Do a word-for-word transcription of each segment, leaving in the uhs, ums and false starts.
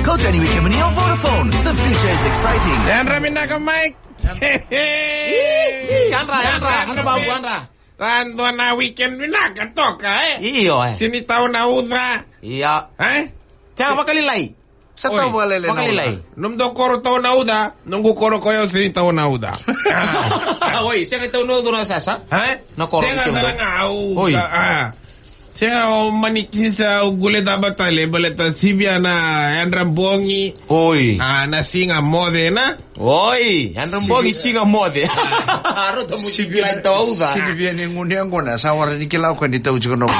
Kauta yani wekemuni o Vodafone. The future is exciting. Yadra vinaka, Mike. Ih, ih, yadra, yadra, yadra, babu, yadra. Sa dua na weekend vinaka toka, e? Io, e. Sega ni tau na uca. Ia. E? Sega vakalailai. Sa tau vakalailai na uca. Vakalailai. Nomudou koro tau na uca, noqu koro o yau sega ni tau na uca. Oi, sega ni tau na uca na sasa. E? Na koro. Sega ni tau na uca. Oi. Sega, o mani kisa, o gule taba tale, baleta sivia na yadra bogi. Oi. A, na siga moce na. Oi, yadra bogi, siga moce. Rauta mo sivia na tau uca. Sivia ni gunu yaqona, sa wara ni kila o koya ni tau tiko na uca.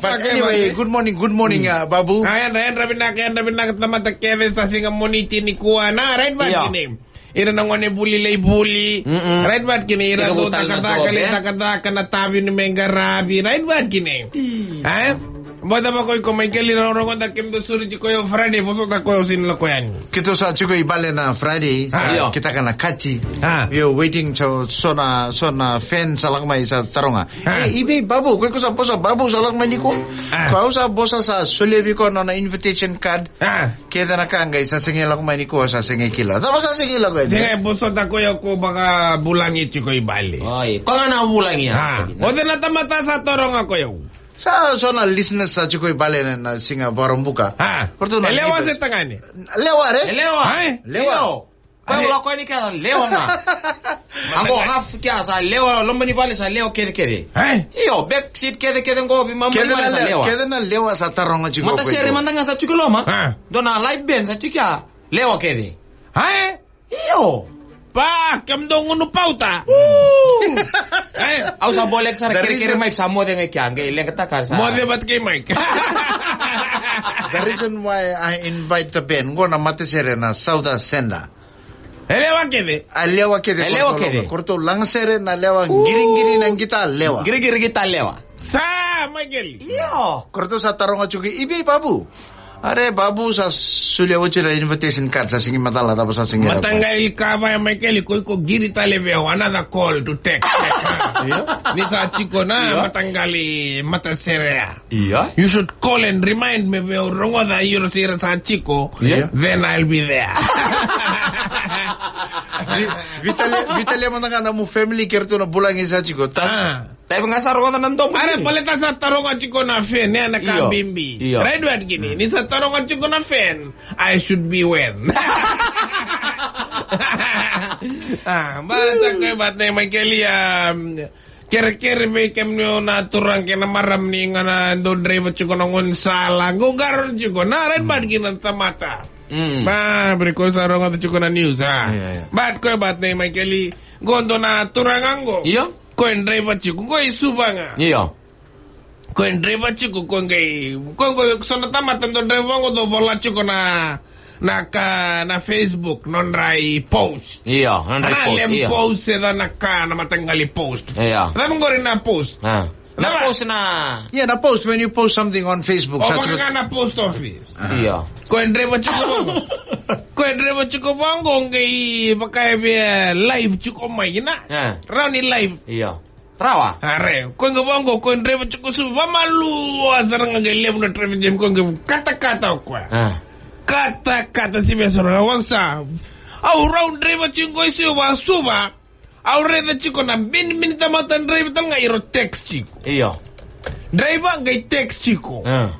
But anyway, good morning, good morning, uh, Babu. A, yadra, yadra vinaka, yadra vinaka tamata kece, sa siga Moniti nikua. Na, right back name. Ira na gone vuli lai vuli. Mm-mm. Right back kina, ira dau cakacaka lai cakacaka na tavi ni me qaravi. Right back kina. E? Vata vako iko Michael, ira rogoca kemudou suru tiko o Friday, vosota o koya o sega ni lako yani. Keitou sa tiko i vale na Friday. A. Io. Kitaka na kati. A. We are waiting, so, so na, so na fan sa lako mai sa taroga. A. E, i vei Babu, o koya ko sa vosa Babu sa lako mai nikua. A. Ko au sa vosa sa solia vei koya na nona invitation card. A. Kece na ka qai sa sega ni lako mai nikua, sa sega ni kila. Cava sa sega ni lako yani? Sega, e vosota o koya ko vakavulagi tiko i vale. Oi, ko ga na vulagi ya. A. O cei na tamata sa taroga o koya? Sa so na listeners sa tiko i vale na, na siga Vakaraubuka. A. Porto na. E lewa se tagane? Lewa, re? E lewa. A, e? Lewa. Io. Ko lako yani kece lewa ga. Qo half kea sa lewa, loma ni vale sa lewa kecekece. E? Io, back seat kecekece qo, veimama ni vale sa lewa. Kece na lewa sa taroga tiko. Matasere mada ga sa tiko loma. A. Dua na live band sa tiko ya, lewa kece. E? Io. Pa, kemudou gunu pauta. E? Au sa boleka sara, kerekere Mike sa moce ga i kea, qai leqataka sa. Moce vata kei Mike. The reason why I invite the band, qo na matasere na Southern Sender. E lewa kece. A lewa kece. E lewa kece. Ko ratou lagasere na lewa, qiriqiri na qita lewa. Qiriqiri qita lewa. Sa, Michael. Io. Ko ratou sa taroga tiko, i vei Babu? Are, Babu sa solia oti na invitation card, sa sega ni macala, cava sa sega ni. Mataqali ka vaya, Michael, ko iko qiri tale vei au, another call to text. Io. Ni sa tiko na mataqali matasere ya. Io. You should call and remind me vei au, rogoca ira se ira sa tiko. Io. Then I'll be there. Vi-, veitalia, veitalia mada ga na nomu family kei ratou na vulagi sa tiko. Ta-, a. Taiva ga sa rogoca na domo. Are, baleta sa taroga tiko na fan, e, na ka bibi. Io. Right, word kini. Ni sa taroga tiko na fan, I should be when. A, baleta ko e vata, Michael, a, kerekere vei kemuni na turaga kei na marama ni ga na dau draiva tiko na gaunisala. Qo qarauna tiko na red bat kina na tamata. Mm. Ba, bre, ko sa rogoca tiko na news, a. Io, io. But ko e vata, Michael, qo dua na turaga qo. Io. Ko e draiva tiko, ko e Suva ga. Io. Ko e draiva tiko, ko qai, ko qai, so na tamata dau draiva qo dau vola tiko na, na ka, na Facebook, nodra i post. Io, nodra i post, io. Post, e da na ka, na mataqali post. Io. Cava qori na post? A. Na post na. Yeah, na post, when you post something on Facebook, o sa vaka tiko na post office. A. Io. Ko e draiva tiko vaqo. Ko e draiva tiko vaqo, qai vaka e via live tiko mai na. A. Rawa ni live. Io. Rawa. Are, ko qai vaqo, ko e draiva tiko Suva, vamalua sara ga, qai levu na traffic jam, ko qai katakata o koya. A. Katakata, sivia sara ga, vaqo sa. Au rau draiva tiko i Suva, Suva. Au raica tiko na minimini tamata draiva tale ga, iro text tiko. Io. Draiva qai text tiko. A.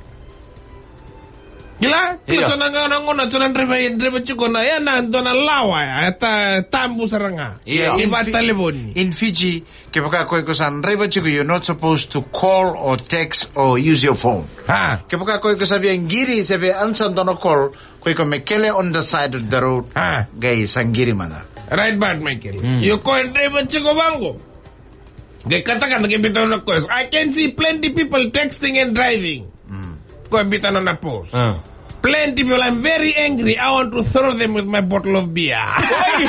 Kila, kila. Io. So na gauna, gauna so na draiva, draiva tiko na, ya na dua na lawa, ya ta, tabu sara ga. Io. Ni vakatalevoni. In Fiji, kevaka ko iko sa draiva tiko, you're not supposed to call or text or use your phone. A. Kevaka ko iko sa via qiri, sa via answer dua na call, ko iko me kele on the side of the road. A. Qai sa qiri mada. Right, but Michael. Mm. Io, ko e draiva tiko vaqo. Qai katakata, qai biuta na koya. I can see plenty people texting and driving. Mm. Ko e biuta na post. A. Plenty people, I'm very angry. I want to throw them with my bottle of beer. Oi!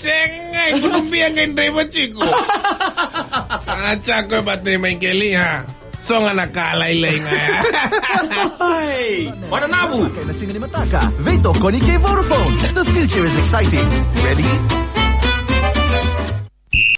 Sega, e gunu bia qai draiva tiko. A, sa ko e vata, Michael, a. So ga na ka lailai ga ya. Hey, vata na vu. Ena siga ni mataka, veitokoni kei Vodafone. The future is exciting. Ready?